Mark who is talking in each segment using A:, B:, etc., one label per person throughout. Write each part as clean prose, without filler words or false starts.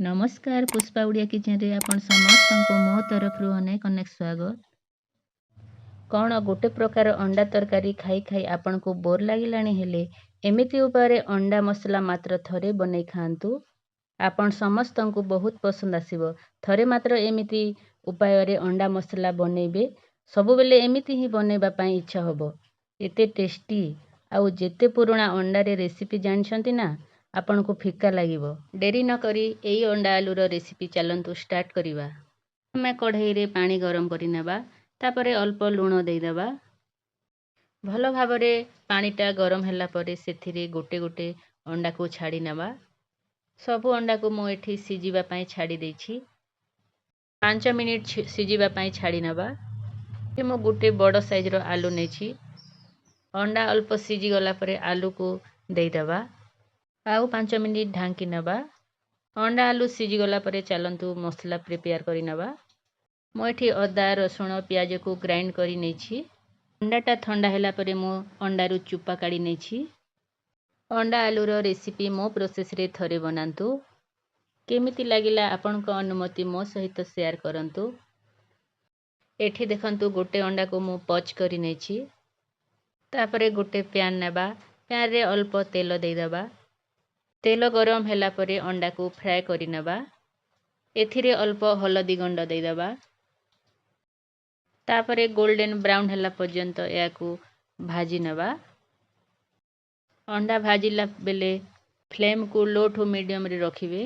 A: ନମସ୍କାର, ପୁଷ୍ପା ଓଡ଼ିଆ କିଚେନରେ ଆପଣ ସମସ୍ତଙ୍କୁ ମୋ ତରଫରୁ ଅନେକ ଅନେକ ସ୍ୱାଗତ। କ'ଣ ଗୋଟେ ପ୍ରକାର ଅଣ୍ଡା ତରକାରୀ ଖାଇ ଖାଇ ଆପଣଙ୍କୁ ବୋର୍ ଲାଗିଲାଣି? ହେଲେ ଏମିତି ଉପାୟରେ ଅଣ୍ଡା ମସଲା ମାତ୍ର ଥରେ ବନେଇ ଖାଆନ୍ତୁ, ଆପଣ ସମସ୍ତଙ୍କୁ ବହୁତ ପସନ୍ଦ ଆସିବ। ଥରେ ମାତ୍ର ଏମିତି ଉପାୟରେ ଅଣ୍ଡା ମସଲା ବନେଇବେ, ସବୁବେଳେ ଏମିତି ହିଁ ବନେଇବା ପାଇଁ ଇଚ୍ଛା ହେବ, ଏତେ ଟେଷ୍ଟି। ଆଉ ଯେତେ ପୁରୁଣା ଅଣ୍ଡାରେ ରେସିପି ଜାଣିଛନ୍ତି ନା, ଆପଣଙ୍କୁ ଫିକା ଲାଗିବ। ଡେରି ନକରି ଏଇ ଅଣ୍ଡା ଆଲୁର ରେସିପି ଚାଲନ୍ତୁ ଷ୍ଟାର୍ଟ କରିବା। ଆମେ କଢ଼େଇରେ ପାଣି ଗରମ କରିନେବା, ତାପରେ ଅଳ୍ପ ଲୁଣ ଦେଇଦେବା। ଭଲ ଭାବରେ ପାଣିଟା ଗରମ ହେଲା ପରେ ସେଥିରେ ଗୋଟେ ଗୋଟେ ଅଣ୍ଡାକୁ ଛାଡ଼ି ନେବା। ସବୁ ଅଣ୍ଡାକୁ ମୁଁ ଏଠି ସିଝିବା ପାଇଁ ଛାଡ଼ି ଦେଇଛି। 5 ମିନିଟ୍ ସିଝିବା ପାଇଁ ଛାଡ଼ି ନେବା। ମୁଁ ଗୋଟେ ବଡ଼ ସାଇଜ୍ର ଆଲୁ ନେଇଛି। ଅଣ୍ଡା ଅଳ୍ପ ସିଝିଗଲା ପରେ ଆଲୁକୁ ଦେଇଦେବା ଆଉ 5 ମିନିଟ୍ ଢାଙ୍କି ନେବା। ଅଣ୍ଡା ଆଲୁ ସିଝିଗଲା ପରେ ଚାଲନ୍ତୁ ମସଲା ପ୍ରିପେୟାର କରିନେବା। ମୁଁ ଏଠି ଅଦା, ରସୁଣ, ପିଆଜକୁ ଗ୍ରାଇଣ୍ଡ କରି ନେଇଛି। ଅଣ୍ଡାଟା ଥଣ୍ଡା ହେଲା ପରେ ମୁଁ ଅଣ୍ଡାରୁ ଚୋପା କାଢ଼ି ନେଇଛି। ଅଣ୍ଡା ଆଲୁର ରେସିପି ମୋ ପ୍ରୋସେସ୍ରେ ଥରେ ବନାନ୍ତୁ। କେମିତି ଲାଗିଲା, ଆପଣଙ୍କ ଅନୁମତି ମୋ ସହିତ ସେୟାର କରନ୍ତୁ। ଏଠି ଦେଖନ୍ତୁ, ଗୋଟେ ଅଣ୍ଡାକୁ ମୁଁ ପଚ୍ କରି ନେଇଛି। ତାପରେ ଗୋଟେ ପ୍ୟାନ୍ ନେବା। ପ୍ୟାନ୍ରେ ଅଳ୍ପ ତେଲ ଦେଇଦେବା। ତେଲ ଗରମ ହେଲା ପରେ ଅଣ୍ଡାକୁ ଫ୍ରାଏ କରିନେବା। ଏଥିରେ ଅଳ୍ପ ହଳଦୀ ଗୁଣ୍ଡ ଦେଇଦେବା। ତାପରେ ଗୋଲ୍ଡେନ୍ ବ୍ରାଉନ୍ ହେଲା ପର୍ଯ୍ୟନ୍ତ ଏହାକୁ ଭାଜି ନେବା। ଅଣ୍ଡା ଭାଜିଲା ବେଳେ ଫ୍ଲେମ୍କୁ ଲୋ ଟୁ ମିଡ଼ିୟମରେ ରଖିବେ।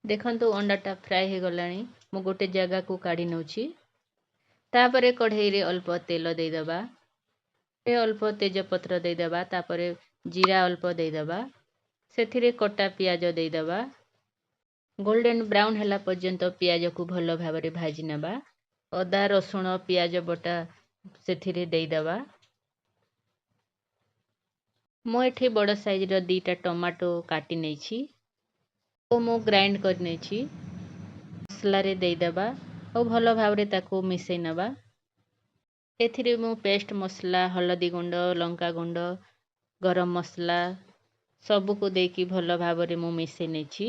A: ଦେଖନ୍ତୁ, ଅଣ୍ଡାଟା ଫ୍ରାଏ ହେଇଗଲାଣି। ମୁଁ ଗୋଟେ ଜାଗାକୁ କାଢ଼ି ନେଉଛି। ତାପରେ କଢ଼େଇରେ ଅଳ୍ପ ତେଲ ଦେଇଦେବା, ଅଳ୍ପ ତେଜପତ୍ର ଦେଇଦେବା, ତାପରେ ଜିରା ଅଳ୍ପ ଦେଇଦେବା। ସେଥିରେ କଟା ପିଆଜ ଦେଇଦେବା। ଗୋଲ୍ଡେନ୍ ବ୍ରାଉନ୍ ହେଲା ପର୍ଯ୍ୟନ୍ତ ପିଆଜକୁ ଭଲ ଭାବରେ ଭାଜି ନେବା। ଅଦା, ରସୁଣ, ପିଆଜ ବଟା ସେଥିରେ ଦେଇଦେବା। ମୁଁ ଏଠି ବଡ଼ ସାଇଜ୍ର 2ଟା ଟମାଟୋ କାଟି ନେଇଛି ଓ ମୁଁ ଗ୍ରାଇଣ୍ଡ କରିନେଇଛି। ମସଲାରେ ଦେଇଦେବା ଆଉ ଭଲ ଭାବରେ ତାକୁ ମିଶାଇ ନେବା। ଏଥିରେ ମୁଁ ପେଷ୍ଟ ମସଲା, ହଳଦୀ ଗୁଣ୍ଡ, ଲଙ୍କା ଗୁଣ୍ଡ, ଗରମ ମସଲା ସବୁକୁ ଦେଇକି ଭଲ ଭାବରେ ମୁଁ ମିଶାଇ ନେଇଛି।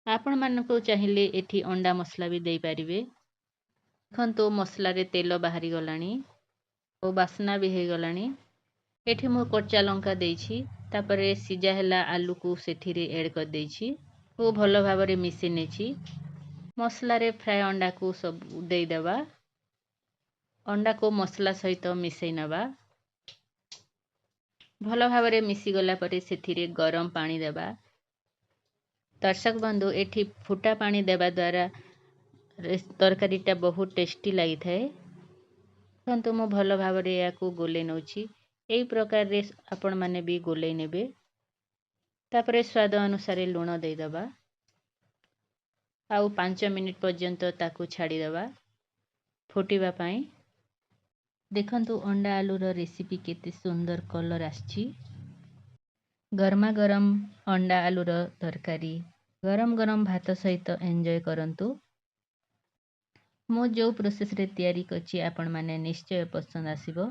A: ଆପଣମାନଙ୍କୁ ଚାହିଁଲେ ଏଠି ଅଣ୍ଡା ମସଲା ବି ଦେଇପାରିବେ। ଦେଖନ୍ତୁ, ମସଲାରେ ତେଲ ବାହାରି ଗଲାଣି ଓ ବାସ୍ନା ବି ହେଇଗଲାଣି। ଏଠି ମୁଁ କଞ୍ଚା ଲଙ୍କା ଦେଇଛି। ତାପରେ ସିଝା ହେଲା ଆଲୁକୁ ସେଥିରେ ଏଡ଼୍ କରିଦେଇଛି ଓ ଭଲ ଭାବରେ ମିଶାଇ ନେଇଛି। ମସଲାରେ ଫ୍ରାଏ ଅଣ୍ଡାକୁ ସବୁ ଦେଇଦେବା। ଅଣ୍ଡାକୁ ମସଲା ସହିତ ମିଶାଇ ନେବା। ଭଲ ଭାବରେ ମିଶିଗଲା ପରେ ସେଥିରେ ଗରମ ପାଣି ଦେବା। ଦର୍ଶକ ବନ୍ଧୁ, ଏଠି ଫୁଟା ପାଣି ଦେବା ଦ୍ୱାରା ତରକାରୀଟା ବହୁତ ଟେଷ୍ଟି ଲାଗିଥାଏ। ଦେଖନ୍ତୁ, ମୁଁ ଭଲ ଭାବରେ ଏହାକୁ ଗୋଲେଇ ନେଉଛି। ଏଇ ପ୍ରକାରରେ ଆପଣମାନେ ବି ଗୋଲେଇ ନେବେ। ତାପରେ ସ୍ୱାଦ ଅନୁସାରେ ଲୁଣ ଦେଇଦେବା ଆଉ 5 ମିନିଟ୍ ପର୍ଯ୍ୟନ୍ତ ତାକୁ ଛାଡ଼ିଦେବା ଫୁଟିବା ପାଇଁ। ଦେଖନ୍ତୁ, ଅଣ୍ଡା ଆଲୁର ରେସିପି କେତେ ସୁନ୍ଦର କଲର୍ ଆସିଛି। ଗରମା ଗରମ ଅଣ୍ଡା ଆଲୁର ତରକାରୀ ଗରମ ଗରମ ଭାତ ସହିତ ଏନ୍ଜୟ କରନ୍ତୁ। ମୁଁ ଯେଉଁ ପ୍ରୋସେସ୍ରେ ତିଆରି କରିଛି, ଆପଣମାନେ ନିଶ୍ଚୟ ପସନ୍ଦ ଆସିବ।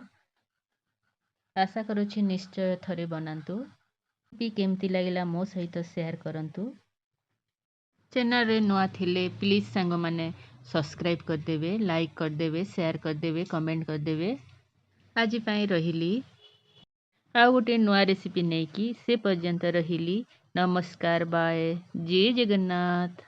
A: ଆଶା କରୁଛି ନିଶ୍ଚୟ ଥରେ ବନାନ୍ତୁ। ବି କେମିତି ଲାଗିଲା, ମୋ ସହିତ ସେୟାର କରନ୍ତୁ। ଚ୍ୟାନେଲରେ ନୂଆ ଥିଲେ ପ୍ଲିଜ୍ ସାଙ୍ଗମାନେ ସବସ୍କ୍ରାଇବ୍ କରିଦେବେ, ଲାଇକ୍ କରିଦେବେ, ସେୟାର କରିଦେବେ, କମେଣ୍ଟ କରିଦେବେ। ଆଜି ପାଇଁ ରହିଲି। ଆଉ ଗୋଟେ ନୂଆ ରେସିପି ନେଇକି, ସେ ପର୍ଯ୍ୟନ୍ତ ରହିଲି। ନମସ୍କାର, ବାଏ, ଜୟ ଜଗନ୍ନାଥ।